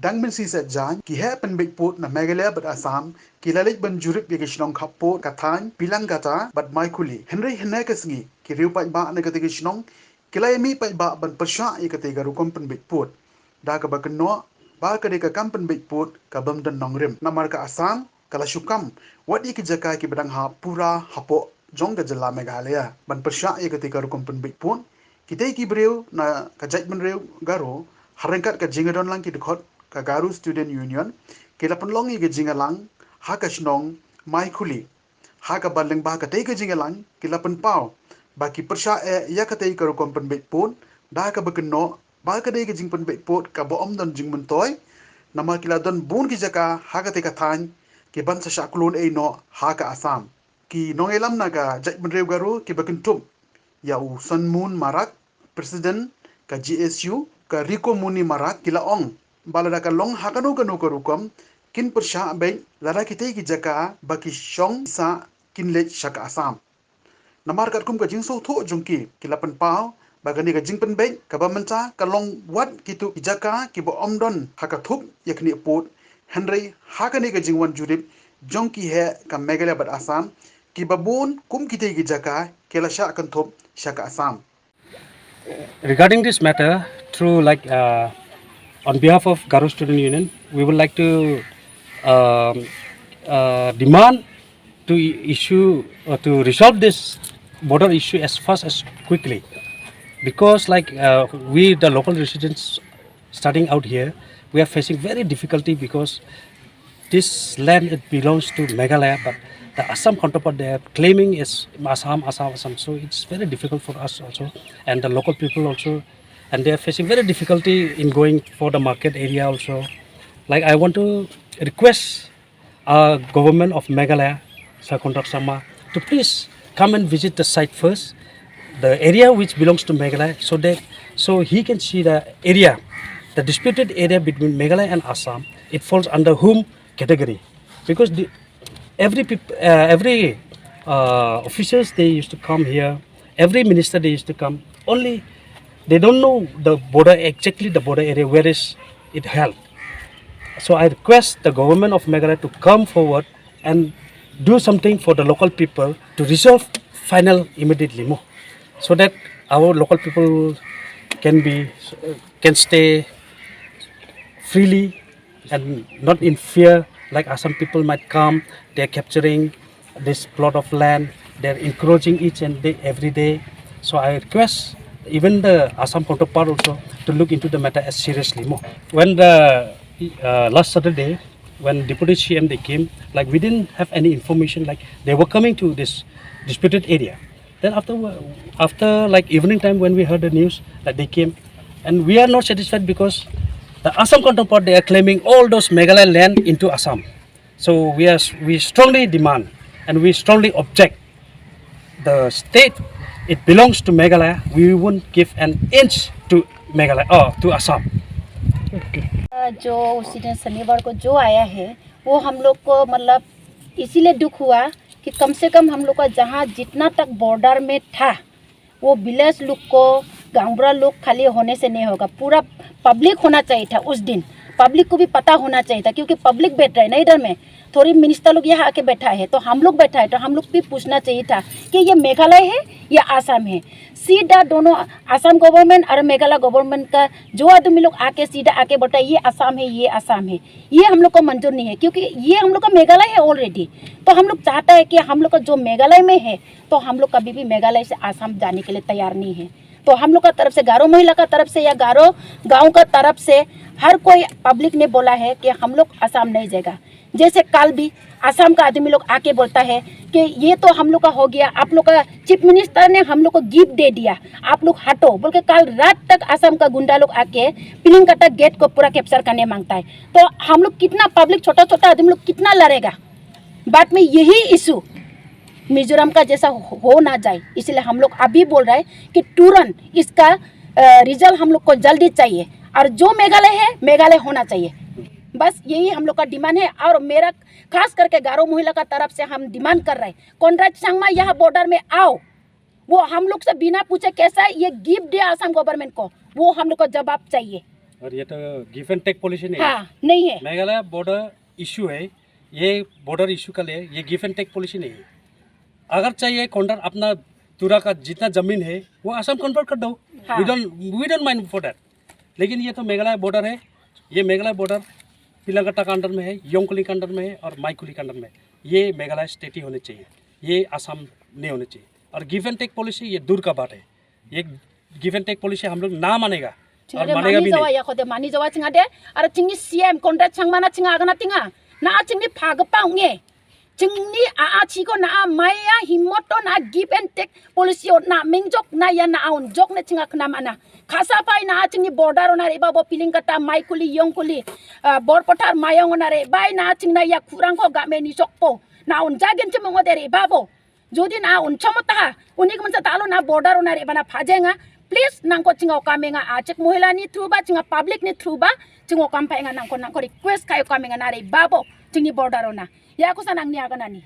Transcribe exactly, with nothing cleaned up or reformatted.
Tang mynsi set jaiñ, ki heh pynbeit pud na Meghalaya bad Assam ki la leit ban jurip ïa ki shnong khappud ka thaiñ Pilangkata bad Maikhuli. Hynrei hynne ka sngi ki riew paidbah na kata ka shnong ki la ïa mih paidbah ban pyrshah ïa kata ka rukom pynbeit pud, da kaba kynnoh ba ka dei ka kam pynbeit pud ka bym don nongrim. Namar ka Assam ka la shu kam wat ïa ki jaka kiba dang hap pura hapoh jong ka jylla Meghalaya ban pyrshah ïa kata ka rukom pynbeit pud. Kita ki briew na ka jaitbynriew Garo, ha ryngkat ka jingïadon lang ki dkhot ka Garo Student Union, ki la pynlong ïa ka jingïalang ha ka shnong Maikhuli. Ha kaba lyngba katei ka jingïalang ki la pynpaw ba ki pyrshah eh ïa katei ka rukom pynbeit pud, da kaba kynnoh ba ka dei ka jingpynbeit pud kaba ym don jingmyntoi, namar ki la don bun ki jaka ha katei ka thaiñ kiban sa shah klun ei noh ha ka Assam. Ki nongïalam na ka jaitbynriew Garo kiba kynthup ïa u Sanmun Marak, President ka G S U, ka Rikomuni Marak, ki la ong ba lada ka long ha kano kano ka rukom, kin pyrshah beit lada kitei ki jaka ba ki shong sah kin leit sha ka Assam. Namar katkum ka jingsngewthuh jong ki, ki la pynpaw ba kane ka jingpynbeit kaba mynta ka long wat kito ki jaka kiba ym don ha ka thup ïa khnieh pud, hynrei ha kane ka jingwan jurip jong ki heh ka Meghalaya bad Assam, kiba bun kum kitei ki jaka ki la shah kynthup sha ka Assam. Regarding this matter, through, like, uh, on behalf of Garo Student Union, we would like to, um, uh, demand to i- issue or to resolve this border issue as fast as quickly, because, like, uh, we, the local residents starting out here, we are facing very difficulty because this land, it belongs to Meghalaya, but the Assam counterpart, they are claiming is Assam, Assam, Assam. So it's very difficult for us also, and the local people also, and they are facing very difficulty in going for the market area also. Like, I want to request, uh, government of Meghalaya, Sir Conrad Sangma, to please come and visit the site first, the area which belongs to Meghalaya, so that, so he can see the area, the disputed area between Meghalaya and Assam. It falls under whom category? Because the, every peop- uh, every, uh, officials, they used to come here. Every minister, they used to come. Only they don't know the border, exactly the border area where is it held. So I request the government of Meghalaya to come forward and do something for the local people to resolve final immediately, mo, so that our local people can be, can stay freely and not in fear, like, Assam people might come, they're capturing this plot of land, they're encroaching each and day, every day. So I request even the Assam counterpart also to look into the matter as seriously, mo. When the, uh, last Saturday, when Deputy C M, they came, like, we didn't have any information, like, they were coming to this disputed area. Then after, after, like, evening time, when we heard the news that they came, and we are not satisfied because the Assam counterpart, they are claiming all those Meghalaya land into Assam. So we are, we strongly demand and we strongly object. The state, it belongs to Meghalaya. We won't give an inch to Meghalaya or to Assam. अ, जो उस दिन शनिवार को जो आया है, वो हम लोग को, मतलब, इसीलिए दुख हुआ कि कम से कम हम लोग का जहाँ जितना तक बॉर्डर में था, वो विलेज लोग को, गांवबुढ़ा लोग खाली होने से नहीं होगा, पूरा पब्लिक होना चाहिए था उस दिन। पब्लिक को भी पता होना चाहिए था, क्योंकि पब्लिक बैठ रहा है ना इधर में, थोड़ी मिनिस्टर लोग यहाँ आके बैठा है, तो हम लोग बैठा है, तो हम लोग भी पूछना चाहिए था कि ये मेघालय है या आसाम है। सीधा दोनों, आसाम गवर्नमेंट और मेघालय गवर्नमेंट का, जो आदमी लोग आके सीधा आके बोलता है ये आसाम है, ये आसाम है, ये हम लोग को मंजूर नहीं है, क्योंकि ये हम लोग का मेघालय है ऑलरेडी। तो हम लोग चाहता है कि हम लोग का जो मेघालय में है, तो हम लोग कभी भी मेघालय से आसाम जाने के लिए तैयार नहीं है। तो हम लोग का तरफ से, गारो महिला का तरफ से या गारो गांव का तरफ से, हर कोई पब्लिक ने बोला है कि हम लोग आसाम नहीं जाएगा। जैसे कल भी आसाम का आदमी लोग आके बोलता है कि ये तो हम लोग का हो गया, आप लोग का चीफ मिनिस्टर ने हम लोग को गिफ्ट दे दिया, आप लोग हटो बोल के कल रात तक आसाम का गुंडा लोग आके पिलिंगकटा गेट को पूरा कैप्चर करने मांगता है। तो हम लोग कितना पब्लिक, छोटा छोटा आदमी लोग कितना लड़ेगा? बाद में यही इशू मिजोरम का जैसा हो ना जाए, इसलिए हम लोग अभी बोल रहे हैं कि तुरंत इसका रिजल्ट हम लोग को जल्दी चाहिए, और जो मेघालय है, मेघालय होना चाहिए। बस यही हम लोग का डिमांड है। और मेरा खास करके गारो महिला का तरफ से हम डिमांड कर रहे हैं, कॉनराड संगमा यहाँ बॉर्डर में आओ, वो हम लोग से बिना पूछे कैसा ये गिफ्ट दिया आसाम गवर्नमेंट को, वो हम लोग को जवाब चाहिए। और ये तो गिव एंड टेक पॉलिसी नहीं है। हाँ, नहीं है। मेघालय बॉर्डर इशू है, ये बॉर्डर इशू का लिए ये गिव एंड टेक पॉलिसी नहीं है। अगर चाहिए कॉन्ट्रैक्ट अपना तुरा का जितना जमीन है वो आसाम कन्वर्ट कर दो। हाँ। We don't we don't mind for that। लेकिन ये तो मेघालय बॉर्डर है, ये मेघालय बॉर्डर पिलंगकटा का अंडर में है, योंगकुली का अंडर में है और माईकुली का अंडर में। ये मेघालय स्टेट ही होने चाहिए, ये आसाम नहीं होने चाहिए। और गिव एंड टेक पॉलिसी ये दूर का बात है। ये गिव एंड टेक पॉलिसी हम लोग ना मानेगा और Chingde मानेगा mani भी jawa नहीं। Ya khode mani jawa chingade. Ara chingni C M Conrad Sangma na chinga agana tinga. Na chingni phagpa nge. Chingni a a chiko na a maya himoto na give and take policy o na mingjok na ya na aun jok ne chinga kna mana. Khasa pai na a chingni border o na re babo piling kata maikuli yongkuli. Uh, Borpathar mayong o na re bai na chingna ya kurang ko game ni jok po. Na un jagen chimong o de re babo. Jodi na un chamo taha, unik mansa talo na border o na re bana phajenga. Please nangko chinga o kamenga a chik mohila ni through ba chinga public ni through ba chinga o kam paenga nangko nangko request kayo kamenga na re babo chingni border o na. Ya ko sa nang ni agana ni.